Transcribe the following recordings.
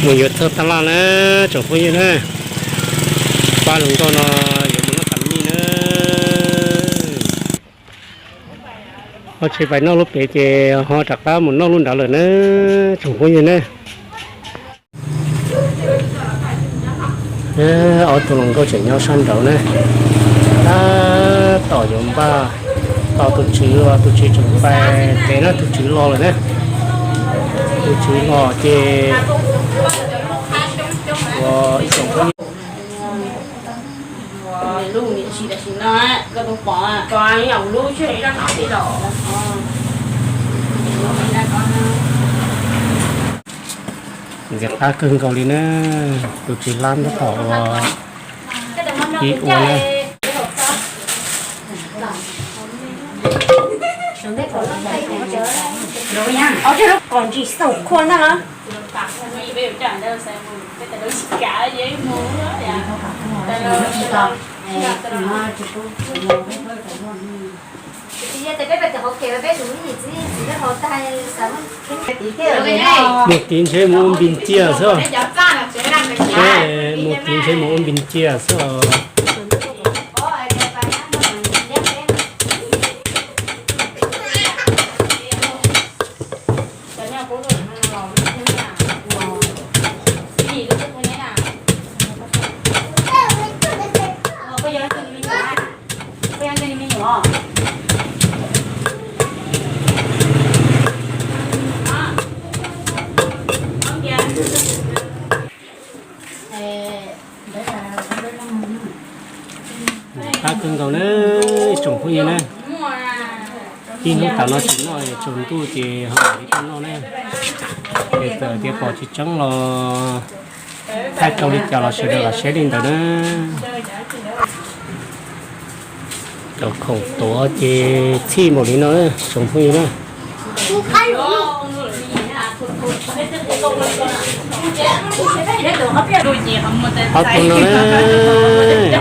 Mus yuav txog tab laj na, tsoom phooj ywg na. Pab hluas nkauj no yuav mus noj tas nyij na. Ho tsis pais noj lub pem ces ho rov qab mus noj lub nrad lawm na, tsoom phooj ywg na. Ob tug hluas nkauj tseem nyob sab nraud na. Tab tom yuav npaj tos tus tswv, tus tswv tseem pais pem na, tus tswv los lawm na. Tus tswv los ces ua ib tsoom phooj ywg. Ntxim qab kawg nkaus li na, tus tswv hlab tab tom ua ib ua na. Mus tiv ntshe mus ua npis cia xwb. Mus tiv ntshe mus ua npis cia xwb. Qab kawg nkaus na, tsoom phooj ywg na. Ib hnub tas no tsis noj, tsaus ntuj ces ho mam li tuaj noj na. Es txawm tias pom tsis tseeb los thaij tau li cas los sawv daws lam saib li ntawd na. Cov khoom tuav ces txhij npaum li no na, tsoom phooj ywg na. Ob tug no na,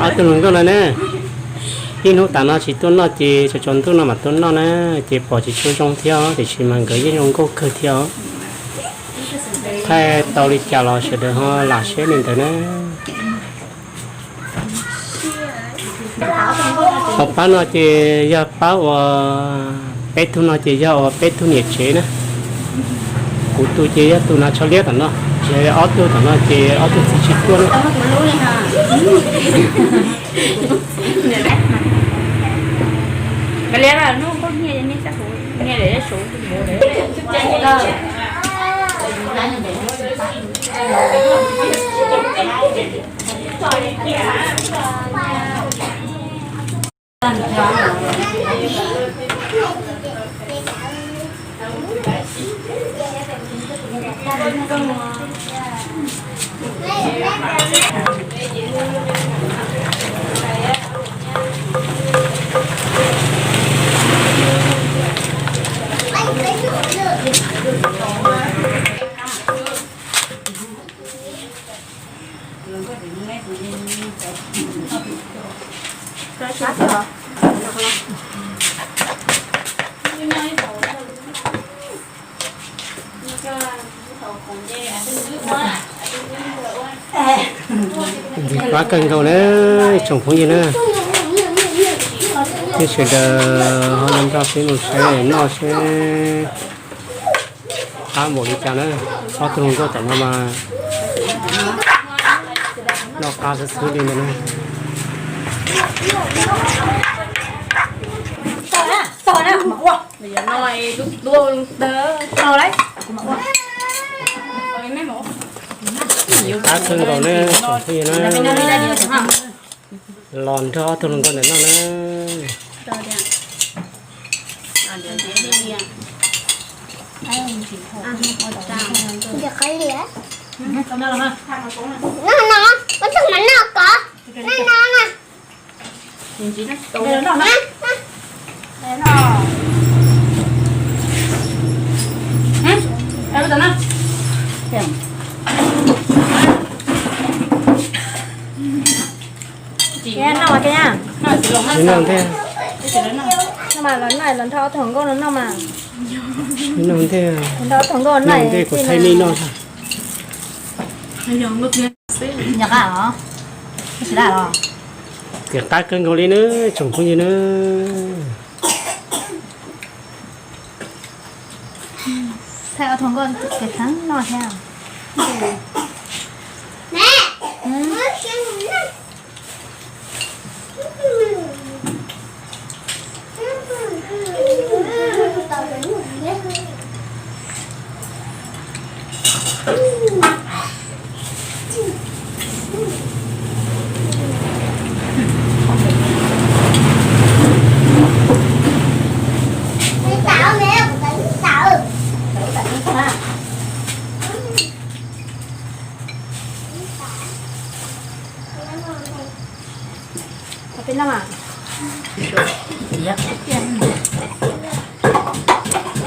ob tug hluas nkauj no na. Ib hnub tas no tsis tuaj noj ces tsaus tsaus ntuj no mam tuaj noj na, ces pom tsis tshua zoo thiab tiam sis mas nkawd yeej zoo nkauj kawg thiab. Thaij tau li cas los sawv daws ho lam saib li ntawd na. Hauv pab no ces yog pab uas peb tug no ces yog uas peb tug niam tsev na. Kuv tus ces yog tus hnav tsho liab tom no, ob tug tom no ces ob tug txiv tsis tuaj na. Ntxim qab kawg nkaus na, tsoom phooj ywg na. Peb sawv daws ho nrog peb mus saib noj seb qab npaum li cas na. Ob tug hluas nkauj tom no mas noj qab xwb xwb li ntawd na. Qab kawg nkaus na, tsoom phooj ywg na. Los nrog ob tug hluas nkauj ntawm no na. Noj mas, los noj, los nrog ob tug hluas nkauj no noj mas. Noj ntej, noj ntej kuv thaij nej noj. Nyob qab los, tsis qab kawg nkaus li nawb tsoom phooj ywg nawb. Thaij ob tug nkauj ces kheev noj thiab.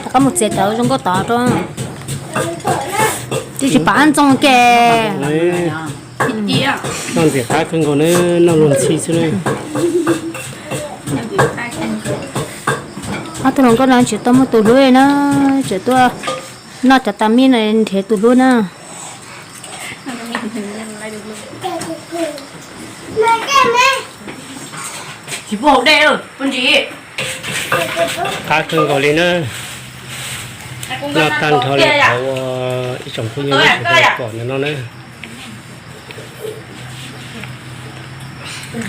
Rov qab mus txiav cov zoo nkauj tod rau, twb tsis pom ab ntxoog ke. Noj ntxim qab kawg nkaus na, noj luag ntxhi xwb na. Ob tug hluas nkauj no tsis tau muaj tus hlub na, tseem tuaj noj cov tas mij no nrhiav tus hlub na. Qab kawg nkaus li na. Noj tag nrho li qhov uas ib tsoom phooj ywg nej sawv daws pom ntawm no na. Tus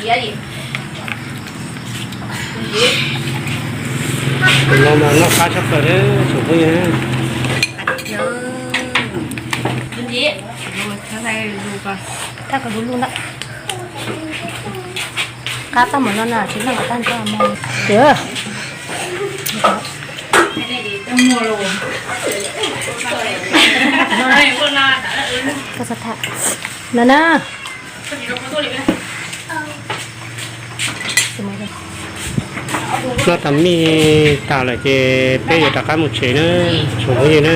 no mas noj qab tshaj plaws na tsoom phooj ywg na. Qab tag npaum no na tsis noj kom tag nrho mog. No na. Noj tas mij tag lawm ces peb yuav rov qab mus tsev na tsoom phooj ywg na.